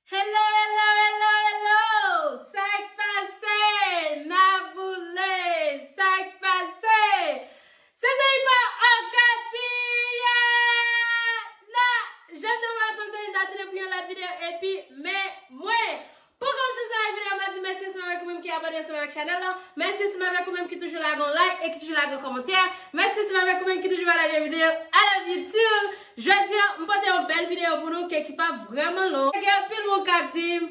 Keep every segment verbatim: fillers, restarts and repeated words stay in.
Hello, hello, hello, hello! Sa k pase? Maboule! Sa k pase? Se Jennifer Okati! Yeah! La, jan m te pral kontan n ap tounen pou yon lòt videyo, epi men mwen. Pou kòmanse sa videyo, m ap di mèsi ansanm avèk ou menm ki abòne ansanm avèk chanèl lan. Mèsi ansanm avèk ou menm ki toujou lage yon like e ki toujou lage yon kòmantè. Mèsi ansanm avèk ou menm ki toujou pataje videyo. I love you too. Jodi a, m pote yon bèl videyo pou nou ke ki pa vrèman long. Gen anpil moun k ap di m,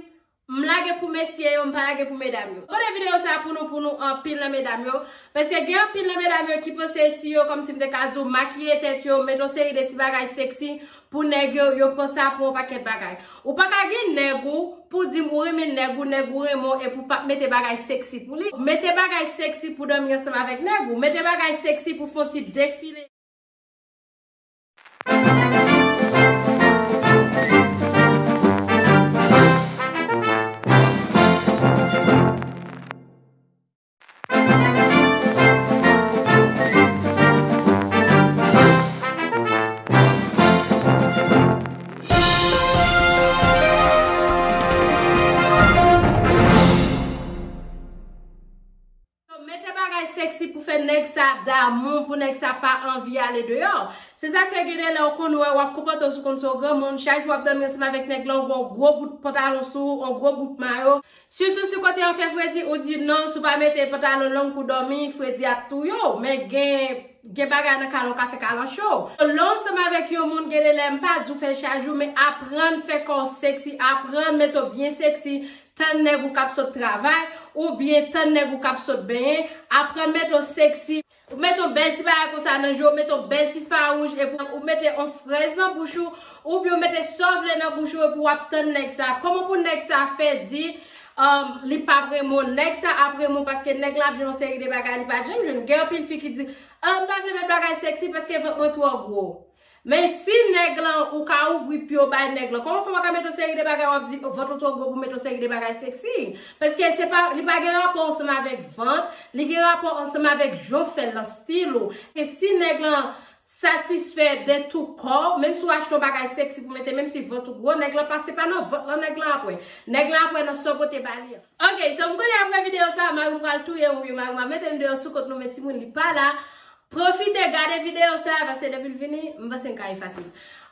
m lage pou mesye yo, m pa lage pou medam yo. M pote videyo sa pou nou, pou nou anpil nan medam yo. Paske gen anpil nan medam yo ki panse si yo, kòmsi m te ka di w, makiye tèt yo, mete yon seri de ti bagay seksi, pou nèg yo, yo pran sa pou yon pakèt bagay. Ou pa ka gen nèg ou, pou di m ou renmen nèg ou, nèg ou renmen w, epi w p ap mete bagay seksi pou li. Mete bagay seksi pou dòmi ansanm avèk nèg ou. Mete bagay seksi pou fè yon ti defile. Mete bagay seksi pou fè nèg sa damou, pou nèg sa pa anvi ale deyò. Se sa k fè gen de lè w konn wè w ap konpòte w sou konn se yon granmoun, chak jou w ap dòmi ansanm avèk nèg lan, ou gen yon gwo bout pantalon sou ou, yon gwo bout mayo. Sitou si kote an fè fredi, ou di non, si w pa mete pantalon long pou dòmi, fredi ap touye w. Men gen, gen bagay nan kal ou ka fè kal an cho. Lè w ansanm avèk yon moun, gen de lè m pa di w fè l chak jou, men aprann fè kò w seksi, aprann mete w byen seksi, tann nèg ou k ap sot travay, oubyen tann nèg ou k ap sot benyen, aprann mete w seksi. Ou mete yon bèl ti bagay konsa nan je w, ou mete yon bèl ti fawouj, epi ou mete yon frèz nan bouch ou, oubyen ou mete sa w vle nan bouch ou, epi w ap tann nèg sa. Kòman pou nèg sa fè di, um, li p ap renmen w? Nèg sa ap renmen w paske nèg la ap jwenn yon seri de bagay li pa t janm jwenn. Gen anpil fi ki di, ah, m pa vle met bagay seksi paske vant mwen twò gwo. Men si nèg lan, ou ka ouvri pye w bay nèg lan, kòman fè w ka mete yon seri de bagay, w ap di vant ou twò gwo pou mete yon seri de bagay seksi? Paske se pa, li pa gen rapò ansanm avèk vant, li gen rapò ansanm avèk jan w fè l lan, stil ou. E si nèg lan satisfè de tou kò w, menm si w achte yon bagay seksi pou mete, menm si vant ou gwo, nèg lan pa, se pa nan vant lan nèg lan ap wè. Nèg lan ap wè nan sa w pote ba li an. Ok, so m konnen apre videyo sa, mari m pral touye m oubyen mari m ap mete m deyò sou kont nou, men timoun li pa la. Pwofite gade videyo sa, paske depi l vini, m panse m ka efase l.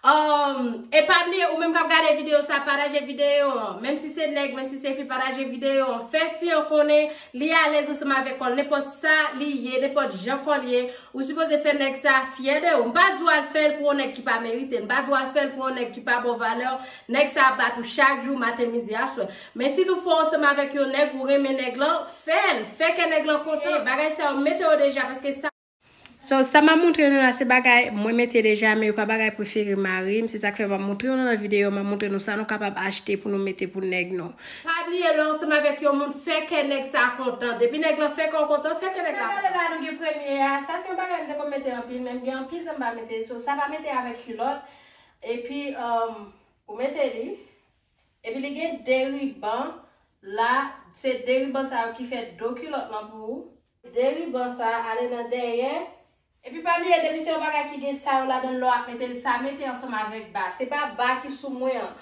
Um, e pa bliye, ou menm k ap gade videyo sa, pataje videyo an. Menm si se nèg, menm si se fi, pataje videyo an. Fè fi an konnen li alèz ansanm avèk kò l, nenpòt sa li ye, nenpòt jan kò l ye, ou sipoze fè nèg sa fyè de ou. M pa di w al fè l pou yon nèg ki pa merite l. M pa di w al fè l pou yon nèg ki pa ba w valè w. Nèg sa ap bat ou chak jou, maten, midi, aswè. Men si toutfwa w ansanm avèk yon nèg, ou renmen nèg lan, fè l. Fè kè nèg lan kontan. Bagay sa yo, mete yo deja, paske sa So, sa m ap montre nou la, se bagay mwen mete deja, men yo pa bagay prefere mari m. Se sa k fè m ap montre nou nan videyo, m ap montre nou sa nou kapab achte pou nou mete pou nèg nou. Pa bliye, lè w ansanm avèk yon moun, fè kè nèg sa kontan. Depi nèg lan fè kè w kontan, fè kè nèg la kontan. Sa gade la, nou gen premye a. Sa se yon bagay m te konn mete anpil, men m gen anpil tan m pa mete l. So, sa pa mete avèk kilòt. Epi, um, ou mete li. Epi li gen de riban la, se de riban sa yo ki fè do kilòt lan pou ou. De riban sa ale nan dèyè. Epi pa bliye, depi se yon bagay ki gen sa yo ladan l, lè w ap mete l, sa mete ansanm avèk ba. Se pa ba ki sou mwen an.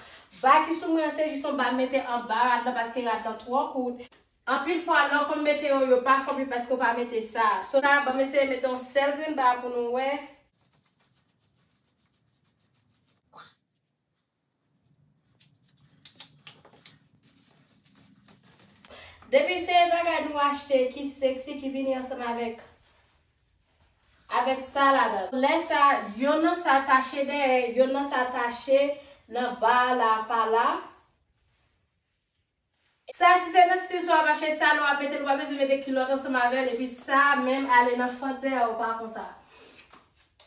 Ba ki sou mwen an, se jis yon ba m mete anba rad lan paske rad lan twò kout. Anpil fwa, lè w konn mete yo, yo pa fon pi paske w pa mete sa. So la, ban m eseye mete yon sèl grenn ba pou nou wè. Depi se bagay nou achte ki seksi, ki vini ansanm avèk, avèk sa ladan. Lè sa, yonn nan sa tache dèyè, yonn nan sa tache nan ba la, pa la. Sa, si se nan stil sa w ap achte sa, lè w ap mete l, ou pa bezwen mete kilòt ansanm avè l, epi sa menm ale nan fant dèyè w pa konsa.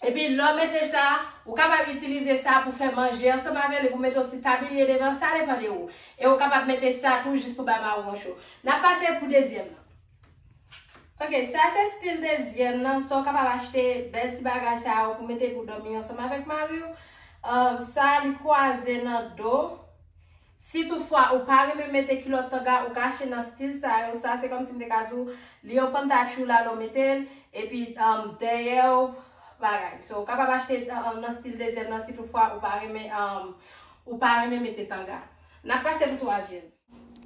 Epi lè w mete sa, ou kapab itilize sa pou fè manje ansanm avè l, epi w mete yon ti tabliye devan, sa depann de ou. E ou kapab mete sa tou jis pou bay mari w cho. N ap pase pou dezyèm nan. Ok, sa se stil dezyèm nan. So, w kapab achte bèl ti bagay sa yo pou mete pou dòmi ansanm avèk mari w. Um, sa, li kwaze nan do. Si toutfwa ou pa renmen mete kilòt tanga, ou ka achte nan stil sa yo. Sa, se kòmsi m te ka di w, li yon pantatchou la lè w mete l, epi, um, dèyè w, bagay. So, ou kapab achte, um, nan stil dezyèm nan, si toutfwa ou pa renmen, um, ou pa renmen mete tanga. N ap pase pou twazyèm.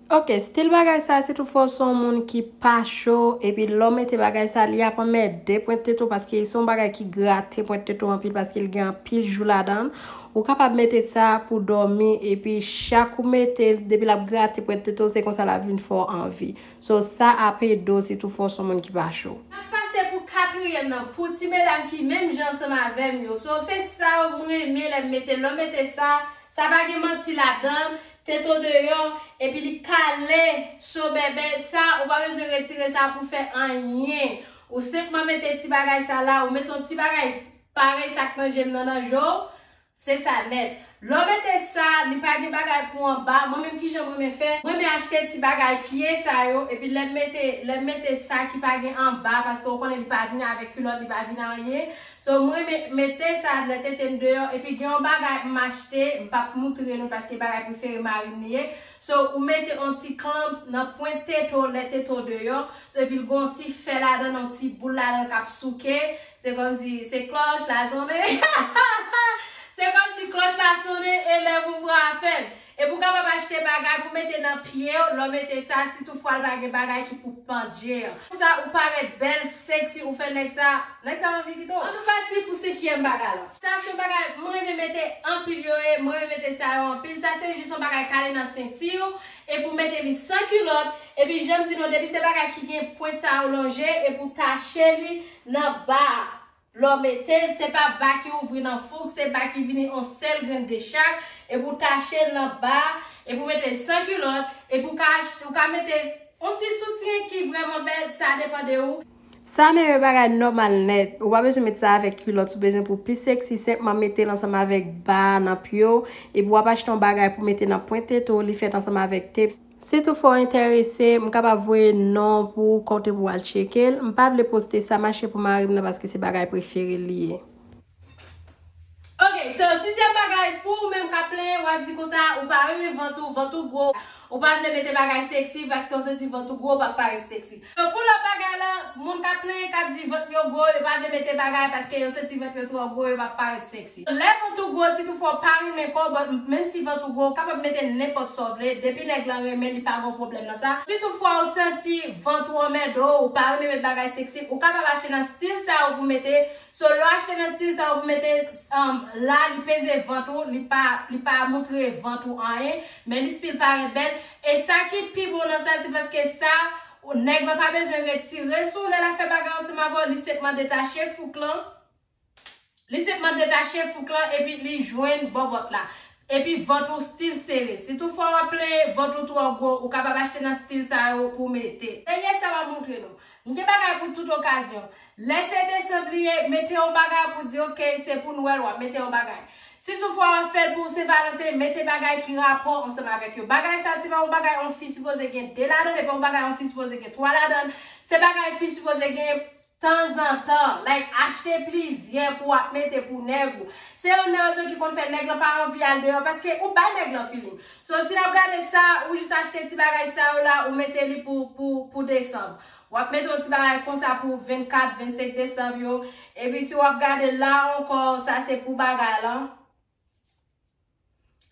Ok, stil bagay sa, si toutfwa w se yon moun ki pa cho, epi lè w mete bagay sa, li ap anmède pwent tete w, paske se yon bagay ki grate pwent tete w anpil, paske li gen anpil jou ladan l. Ou kapab mete sa pou dòmi, epi chak ou mete l, depi l ap grate pwent tete w, se konsa l ap vin fè w anvi. So, sa ap ede w si toutfwa w se yon moun ki pa cho. N ap pase pou katriyèm nan, pou ti medam ki menm jan ansanm avè m yo. So, se sa yo m renmen lè m mete l. Lè w mete sa, sa pa gen manti ladan l, tete w deyò, epi li kale. So, bèbè, sa, ou pa bezwen retire sa pou fè anyen. Ou senpman mete ti bagay sa la, ou mete yon ti bagay parèy sa k nan je m nan nan je w. Se sa nèt. Lè w mete sa, li pa gen bagay pou anba. Mwen menm kijan m renmen fè, mwen renmen achte ti bagay pye sa yo, epi lè m mete, lè m mete sa ki pa gen anba, paske ou konnen li pa vini avèk kilòt, li pa vini anyen. So, mwen renmen mete sa lè tete m deyò, epi gen yon bagay m achte, m p ap moutre nou paske bagay prefere mari m li ye. So, ou mete yon ti clamps nan pwent tete w lè tete w deyò. So, epi l gen yon ti fè ladan l, yon ti boul ladan l k ap souke. Se kòmsi se klòch la sonnen. Se kòmsi klòch la sonnen, elèv ou pran afè m. Epi w kapab achte bagay pou mete nan pye w, lè w mete sa, si toutfwa l pa gen bagay ki pou pandje an. Sa, ou parèt bèl, sexy, ou fè nèg sa, nèg sa anvi kite w. Ann nou pati pou senkyèm bagay la. Sa se yon bagay mwen renmen mete anpil yo ye, mwen renmen mete sa yo anpil. Sa se jis yon bagay kale nan senti w, epi w mete li san kilòt, epi jan m di nou, depi se bagay ki gen pwent sa yo lonje, epi w tache li nan ba a. Lè w mete l, se pa ba ki ouvri nan fouk, se ba ki vini yon sèl grenn de chak, epi w tache l nan ba a, epi w mete l san kilòt, epi w ka achte, ou ka mete yon ti soutyen ki vrèman bèl, sa depann de ou. Sa menm e bagay nòmal nèt. Ou pa bezwen met sa avèk kilòt, si w bezwen pou w pi sexy, senpman mete l ansanm avèk ba a nan pye w, epi w ap achte yon bagay pou mete nan pwent tete w, li fèt ansanm avèk tep. Si toutfwa w enterese, m kapab voye non pou w kote pou w al tcheke l. M pa vle poste sa m achte pou mari m nan paske se bagay prefere l li ye. Ok, so, sizyèm bagay, pou ou menm k ap plenyen, w ap di konsa, ou pa renmen vant ou, vant ou gwo, ou pa vle mete bagay sexy paske w santi vant ou gwo, w p ap parèt sexy. So, pou lòt bagay la, moun k ap plenyen, k ap di vant yo gwo, yo pa vle mete bagay paske yo santi vant yo twò gwo, yo p ap parèt sexy. Lè vant ou gwo, si toutfwa w pa renmen kò w, but menm si vant ou gwo, ou kapab mete nenpòt sa w vle, depi nèg lan renmen, li pa gen pwoblèm nan sa. Si toutfwa w santi vant ou anmède w, ou pa renmen met bagay sexy, ou kapab achte nan stil sa yo pou mete, So, lè w achte nan stil sa yo pou mete, um, la, li peze vant ou, li pa, li pa moutre vant ou anyen, men li still parèt bèl. E sa ki pi bon nan sa, se paske sa, ou, nèg lan pa bezwen retire sou lè l ap fè bagay ansanm avè w, li senpman detache fouk lan. Li senpman detache fouk lan, epi li jwenn bòbòt la. Epi vant ou still sere. Si toutfwa w ap plenyen vant ou twò gwo, ou kapab achte nan stil sa yo pou mete. Dènye sa m ap moutre nou. M gen bagay pou tout okazyon. Lè se desanm li ye, mete yon bagay pou di, ok, se pou Nwèl, w ap mete yon bagay. Si toutfwa w ap fè l pou Sen Valanten, mete bagay ki rapò ansanm avèk yo. Bagay sa, se pa yon bagay yon fi sipoze gen de ladan l, e pa yon bagay yon fi sipoze gen twa ladan l. Se bagay fi sipoze gen tanzantan, like, achte plizyè pou w ap mete pou nèg ou. Se youn nan rezon ki konn fè nèg lan pa anvi al deyò, paske ou bay nèg lan feeling. So, si n ap gade sa, ou jis achte ti bagay sa yo la, ou mete li pou, pou, pou desanm. W ap mete yon ti bagay konsa pou vennkat, vennsenk desanm yo. Epi si w ap gade la ankò, sa se pou bagay lan.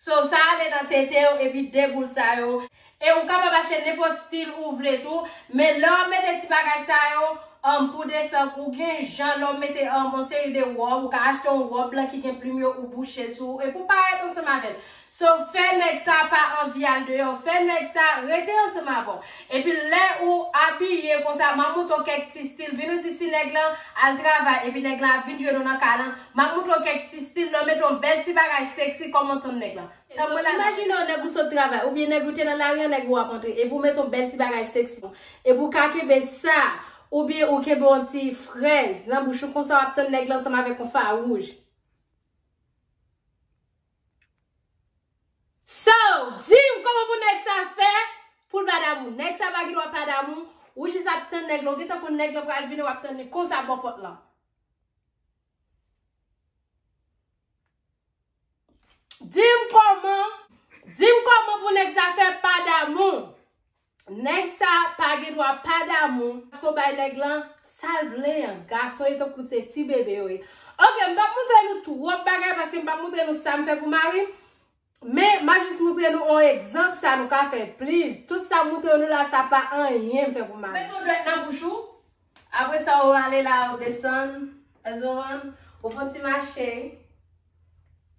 So, sa ale nan tete w, epi de boul sa yo. E ou kapab achte nenpòt stil ou vle tou, men lè w ap mete ti bagay sa yo, um, pou desanm, ou gen jan lè w mete, um, yon seri de wòb, ou ka achte yon wòb blan ki gen plim yo, ou bouche sou, epi w parèt ansanm avè l. So, fè nèg sa pa anvi al deyò, fè nèg sa rete ansanm avè w. Epi lè ou abiye konsa, m ap montre w kèk ti stil, vin ou di si nèg lan al travay, epi nèg lan ap vin jwenn ou nan kay lan, m ap montre w kèk ti stil, lè w mete yon bèl ti bagay sexy, kòman w tann nèg lan. So, imajine w nèg ou sot travay, oubyen nèg ou te nan lari an, nèg ou ap antre, epi w mete yon bèl ti bagay sexy, epi w ka kenbe sa, oubyen ou kenbe yon ti frèz nan bouch ou, konsa w ap tann nèg lan ansanm avèk yon fawouj. So, di m kòman pou nèg sa fè pou l pa damou. Nèg sa pa gen dwa pa damou. Ou jis ap tann nèg lan. Ou gentan konn nèg lan pral vini, w ap tann li konsa bò pòt lan. Di m kòman, di m kòman pou nèg sa fè pa damou. Nèg sa pa gen dwa pa damou. Paske w bay nèg lan sa l vle an. Gason yo tankou se ti bebe yo ye. Ok, m p ap montre nou twòp bagay paske m p ap montre nou sa m fè pou mari m. Men, m ap jis montre nou yon egzanp, sa nou ka fè, please. Tout sa m montre nou la, sa pa anyen m fè pou mari. Mete yon dwèt nan bouch ou. Apre sa, ou ale la, ou desann. Èske w konprann? Ou fè yon ti mache.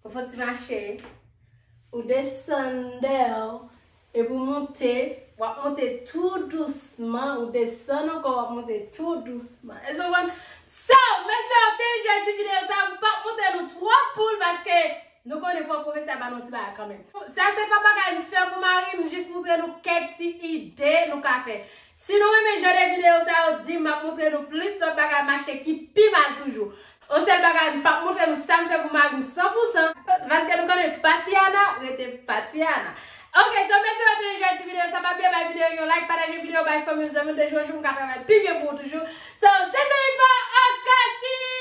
Ou fè yon ti mache. Ou desann dèyè w. Epi w monte. W ap monte tou dousman. Ou desann ankò, w ap monte tou dousman. Èske w konprann? So, mesye, w te enjoy ti videyo sa. M p ap montre nou twòp poul paske nou konnen fò pwofesè a ba nou ti bagay kanmenm. Sa se pa bagay m fè pou mari m, jis montre nou kèk ti ide nou ka fè. Si nou renmen jan de videyo sa yo, di m, m ap montre nou plis lòt bagay m achte ki pi mal toujou. Yon sèl bagay, m p ap montre nou sa m fè pou mari m san pou san, paske nou konnen Patiana rete Patiana. Ok, so mesye, w te enjoy ti videyo sa, pa bliye bay videyo yon like, pataje videyo, bay fanmi w, zanmi w, de jou an jou m ka travay pi byen pou ou toujou. So, se zanmi pa w ankò ti.